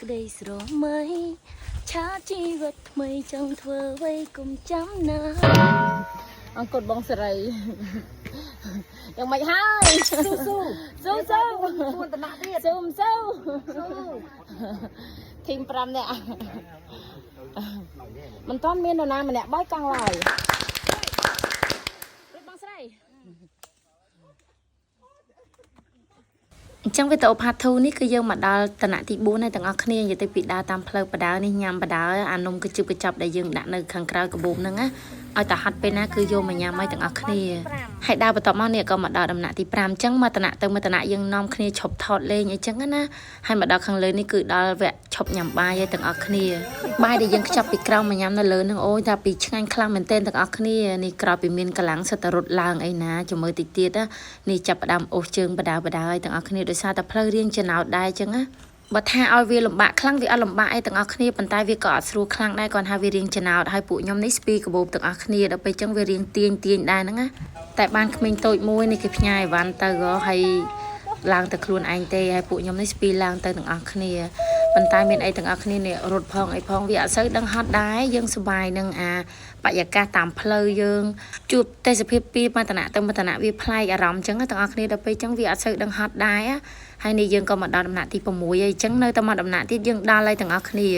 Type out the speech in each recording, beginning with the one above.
ក្តីស្រមៃឆាជីវិតថ្មីចង់ធ្វើអ្វីកុំចាំណា អង្គត់បងសេរីយ៉ាងម៉េចហើយស៊ូស៊ូស៊ូស៊ូ 4តំណាក់ទៀត ស៊ូស៊ូធីម5នាក់មិនតាន់មាននរណាម្នាក់បាយកង់ឡើយរួចបងស្រី អញ្ចឹងវីដេអូ part 2នេះគឺយើងមកដល់តំណទី4ហើយទាំងអស់គ្នានិយាយទៅពីដើរតាមផ្លូវបដើនេះញ៉ាំបដើអានំកញ្ជឹបកញ្ចប់ដែលយើងដាក់នៅខាងក្រៅកាបូបហ្នឹងណាឲ្យតែហត់ពេលណាគឺយកមកញ៉ាំឲ្យទាំងអស់គ្នាហើយដើរបន្ទាប់មកនេះក៏មកដល់ដំណាក់ទី5អញ្ចឹងមកតំណទៅមកតំណយើងនាំគ្នាឈប់ថតលេងអញ្ចឹងណាហើយមកដល់ខាងលើនេះគឺដល់វគ្គឈប់ញ៉ាំបាយឲ្យទាំងអស់គ្នាបាយដែលយើងខ្ចប់ពីក្រោមមកញ៉ាំនៅលើហ្នឹងអូយថាពីឆ្ងាញ់ខ្លាំងមែនទែនទាំងអស់គ្នានេះក្រោយពីមានកម្លាំងសិតតែរត់ឡើងអីណាចាំមើលតិចទៀតណានេះចាប់ផ្ដើមអូសជើងបដើបដើឲ្យទាំងអស់គ្នាដោយសារតែផ្លូវរៀងចំណោតដែរអញ្ចឹងណាបើថាឲ្យវាលំបាកខ្លាំងវាអត់លំបាកអីទាំងអស់គ្នាប៉ុន្តែវាក៏អត់ស្រួលខ្លាំងដែរគាត់ថាវារៀងចំណោតហើយពួកខ្ញុំនេះស្ពីកាបូបទាំងអស់គ្នាដល់ពេលអញ្ចឹងវារៀងទាញទាញដែរហ្នឹងណាតែបានក្មេងតូចមួយនេះគេផ្ញើអីវ៉ាន់ទៅហ៎ហើយឡើងទៅខ្លួនឯងទេហើយពួកខ្ញុំនេះស្ពីឡើងទៅទាំងអស់គ្នាប៉ុន្តែមានអីទាំងអស់គ្នានេះរត់ផងអីផងវាអត់សូវដឹងហត់ដែរយើងសប្បាយនឹងអាបរិយាកាសតាមផ្លូវយើងជួបទេសភាពពីមតនៈទៅមតនៈវាប្លែកអារម្មណ៍អញ្ចឹងណាទាំងអស់គ្នាដល់ពេលអញ្ចឹងវាអត់សូវដឹងហត់ដែរណាហើយនេះយើងក៏មកដល់ដំណាក់ទី6ហើយអញ្ចឹងនៅតែមកដំណាក់ទៀតយើងដល់ហើយទាំងអស់គ្នា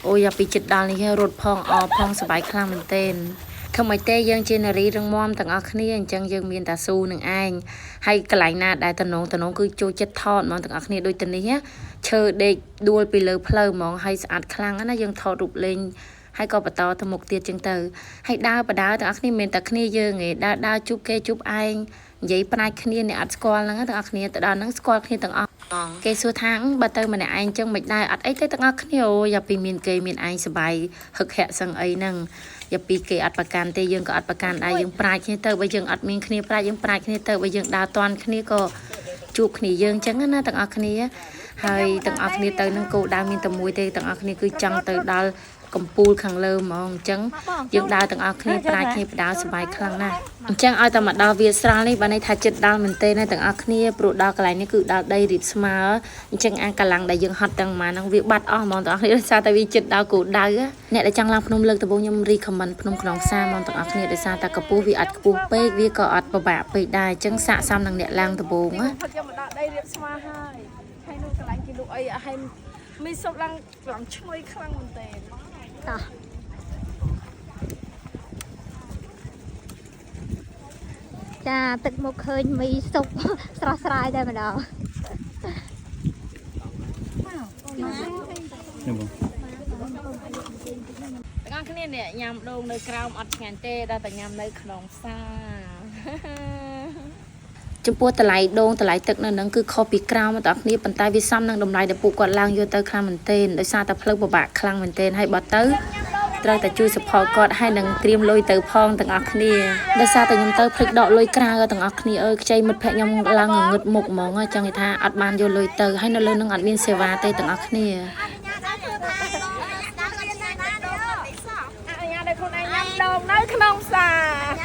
អូយអាពីចិត្តដល់នេះរត់ផងអផងសប្បាយខ្លាំងមែនទែនធ្វើម៉េចទេយើងជានារីរឹងមាំទាំងអស់គ្នាអញ្ចឹងយើងមានតាស៊ូនឹងឯងហើយកន្លែងណាដែលតំណងតំណងគឺចូលចិត្តថតហ្មងទាំងអស់គ្នាដូចទៅនេះណាឈើដេកដួលពីលើផ្លូវហ្មងហើយស្អាតខ្លាំងណាស់យើងថតរូបលេងហើយក៏បន្តទៅមុខទៀតចឹងទៅហើយដើរបដើទាំងអស់គ្នាមានតែគ្នាយើងឯងដើរដើរជួបគេជួបឯងនិយាយផ្នែកគ្នាអ្នកអត់ស្គាល់ហ្នឹងទាំងអស់គ្នាទៅដល់ហ្នឹងស្គាល់គ្នាទាំងអស់គេសួរថាបើទៅម្នាក់ឯងចឹងមិនដែរអត់អីទេទាំងអស់គ្នាអូយ៉ាពីមានគេមានឯងសប្បាយហឹកហាក់សឹងអីហ្នឹងយ៉ាពីគេអត់ប្រកាន់ទេយើងក៏អត់ប្រកាន់ដែរយើងប្រាជ្ញគ្នាទៅបើយើងអត់មានគ្នាប្រាជ្ញយើងប្រាជ្ញគ្នាទៅបើយើងដើរតាន់គ្នាក៏ជួបគ្នាយើងចឹងណាទាំងអស់គ្នាហើយទាំងអស់គ្នាទៅនឹងគោលដៅមានតែមួយទេទាំងអស់គ្នាគឺចង់ទៅដល់កំពូលខាងលើហ្មងអញ្ចឹងយើងដើរទាំងអស់គ្នាប្រាជ្ញគ្នាបដើសប្បាយខ្លាំងណាស់អញ្ចឹងឲ្យតែមកដល់វាស្រល់នេះបានន័យថាចិត្តដល់មែនទេណាទាំងអស់គ្នាព្រោះដល់កន្លែងនេះគឺដល់ដីរៀបស្មើអញ្ចឹងអាកម្លាំងដែលយើងហត់ទាំងម៉ាហ្នឹងវាបាត់អស់ហ្មងទាំងអស់គ្នាដោយសារតែវាចិត្តដល់គោលដៅអ្នកដែលចង់ឡើងភ្នំលើកដំបូងខ្ញុំ recommend ភ្នំខ្នងផ្សារហ្មងទាំងអស់គ្នាដោយសារតែកម្ពស់វាអត់ខ្ពស់ពេកវាក៏អត់ពិបាកពេកដែរអញ្ចឹងសាកសមនឹងអ្នកឡើងដំបូងណា ផុតយកមកដល់ដីរៀបស្មើហើយហើយនោះកន្លែងគេលក់អីឲ្យមីស៊ុបឡើងឡើងឈ្ងុយខ្លាំងមែនទែន តោះចាទឹកមកឃើញមីសុបស្រស់ស្រាយតែម្ដង នេះបង ទាំងអស់គ្នានេះញ៉ាំដូងនៅក្រោមអត់ឆ្ងាញ់ទេដល់តែញ៉ាំនៅក្នុងផ្សារ ចំពោះតម្លៃដូងតម្លៃទឹកនៅនឹងគឺខុសពីក្រៅមកទាំងអស់គ្នាប៉ុន្តែវាសមនឹងតម្លៃដែលពួកគាត់ឡើងយកទៅខ្លាំងមែនទែនដោយសារតែផ្លូវពិបាកខ្លាំងមែនទែនហើយបើទៅត្រូវតែជួយ support គាត់ហើយនឹងត្រៀមលុយទៅផងទាំងអស់គ្នាដោយសារតែខ្ញុំទៅភ្លេចដកលុយក្រៅទាំងអស់គ្នាអើយខ្ចីមិត្តភក្តិខ្ញុំឡើងងងឹតមុខហ្មងចង់និយាយថាអត់បានយកលុយទៅហើយនៅលើនឹងអត់មានសេវាទេទាំងអស់គ្នា អនុញ្ញាតឲ្យខ្លួនឯងញ៉ាំដូងនៅក្នុងផ្សារ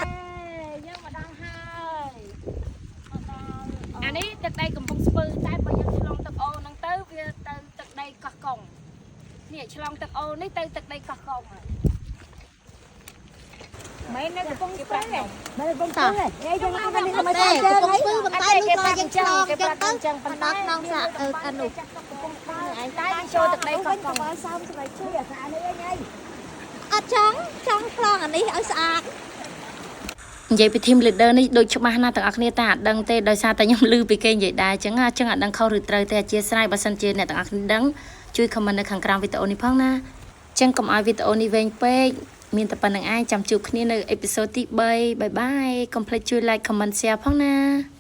យើងមកដល់ហើយអានេះទឹកដីកំពង់ស្ពឺតែបើយើងឆ្លងទឹកអូហ្នឹងទៅវាទៅទឹកដីកោះកុងនេះឆ្លងទឹកអូនេះទៅទឹកដីកោះកុងហើយ មែននៅកំពង់ស្ពឺទេកំពង់ស្ពឺប៉ុន្តែលុះដល់យើងឆ្លងចឹងទៅមកដល់ក្នុងសាអឺអានោះ ឯងតែចូលទឹកដីកោះកុង អត់ចង់ចង់ឆ្លងអានេះឲ្យស្អាត និយាយពី team leader នេះដូចច្បាស់ណាស់ទាំងអស់គ្នាតែអត់ដឹងទេដោយសារតែខ្ញុំឮពីគេនិយាយដែរអញ្ចឹងអញ្ចឹងអត់ដឹងខុសឬត្រូវទេអធិស្ឋានបើសិនជាអ្នកទាំងអស់គ្នាដឹងជួយ comment នៅខាងក្រោមវីដេអូនេះផងណាអញ្ចឹងកុំឲ្យវីដេអូនេះវែងពេកមានតែប៉ុណ្្នឹងឯងចាំជួបគ្នានៅ episode ទី3 bye bye កុំភ្លេចជួយ like comment share ផងណា។